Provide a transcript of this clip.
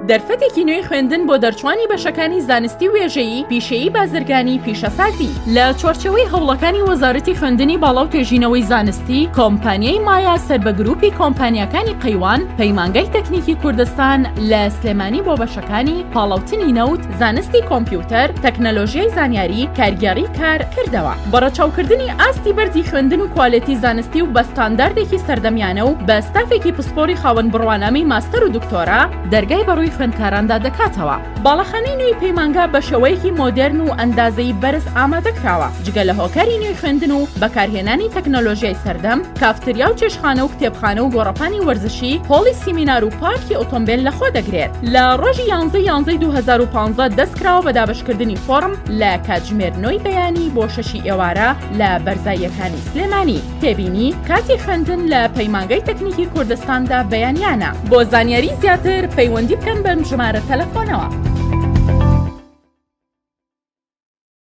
دەرفەتێکی نوێی خوێندن بۆ دەرچوانی بەشەکانی زانستی و وێژەیی، پیشەیی بازرگانی، پیشەسازی. لە چوارچێوەی هەوڵەکانی وەزارەتی خوێندنی باڵا و توێژینەوەی زانستی، کۆمپانیای مایا سەر بە گروپی کۆمپانیاکانی قەیوان، پەیمانگای تەکنیکی کوردستان لە سلێمانی بۆ بەشەکانی، پاڵاوتنی نەوت، زانستی کۆمپیوتەر، تەکنەلۆژیای زانیاری، کارگێڕی کار، کردەوە. بە ڕەچاوکردنی ئاستی بەرزی خوێندن و کوالێتی زانستی و بە ستانداردێکی سەردەمیانە و بە ستافێکی پسپۆری خاوەن بڕوانامەی ماستەر و دکتۆرا، دەرگای بەڕووی خوێندکاراندا دەکاتەوە. باڵەخانەی نوێی پەیمانگا بە شێوەیەکی مۆدێرن و ئەندازەیی بەرز ئامادەکراوە، جگە لە هۆکاری نوێی خوێندن و بەکارهێنانی تەکنەلۆژیای سەردەم، کافتریا و چێشتخانە و کتێبخانە و گۆڕەپانی وەرزشی، هۆڵی سیمینار و پارکی ئۆتۆمبێل لەخۆدەگرێت. لە ڕۆژی یانزە ی یانزەی 2015 دەستکراوە بە دابەشکردنی فۆڕم لە کاتژمێر نۆی بەیانی بۆ شەشی ئێوارە لە بەرزاییەکانی سلێمانی. تێبینی، کاتی خوێندن لە پەیمانگای تەکنیکی کوردستاندا بەیانیانە. بۆ زانیاری زیاتر پەیوەندی بکەن بەم ژمارە تەلەفۆنەوە.